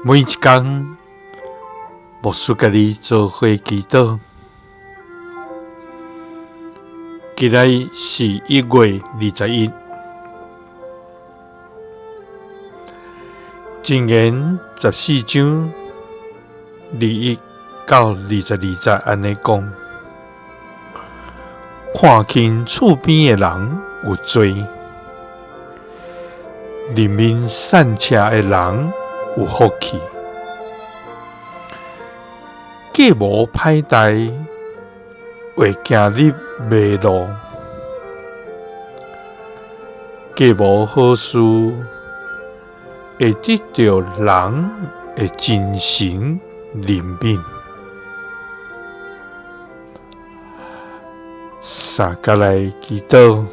每一工，牧師佮你做伙祈禱。今日是1月21，箴言14章21到22節按呢講：看輕厝邊的人有罪，憐憫散赤的人有福氣。計謀歹代，會行入迷路；計謀好事，會得著人的真誠憐憫。三佮來祈禱，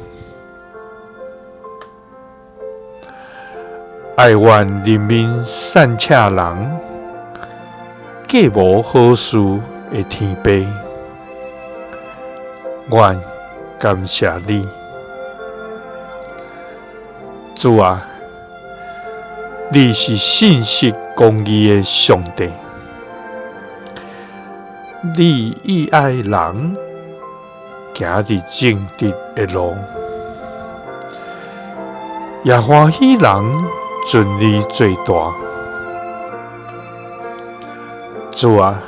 哀怨憐憫散赤人，計謀好事的天父，阮感謝你，主啊，你是信實公義的上帝，你喜愛人行佇正直的路，也歡喜人尊你做大。主啊，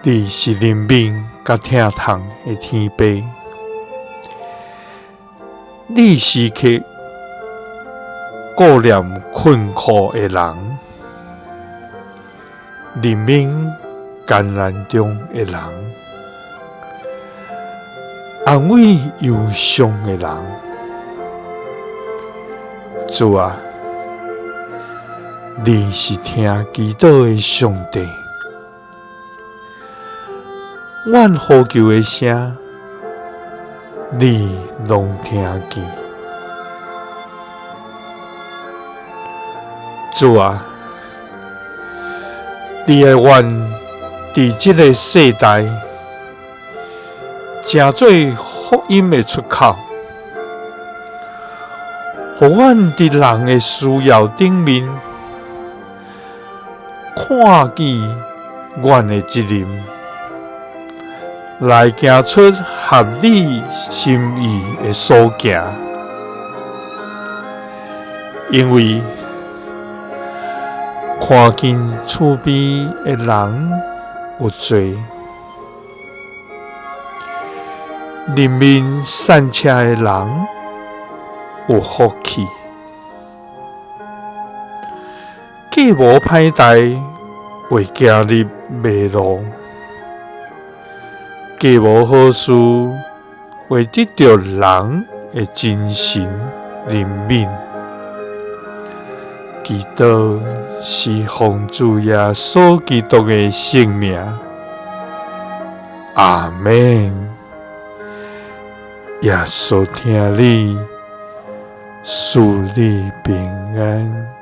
你是憐憫佮疼痛的天父，你時刻顧念困苦的人，憐憫艱難中的人，安慰憂傷的人。主啊，你是聽祈禱的上帝，阮呼求的聲，你攏聽見。主啊，你愛阮佇這个世代，成做福音的出口，予阮佇人的需要頂面，看見阮的責任，來行出合你心意的所行。因為看見厝邊的人有罪，憐憫散赤的人有福氣，計謀歹代會行入迷路，計謀好事會得著人的真誠憐憫。祈禱是奉主耶穌基督的聖名，阿們。耶穌疼你，賜你平安。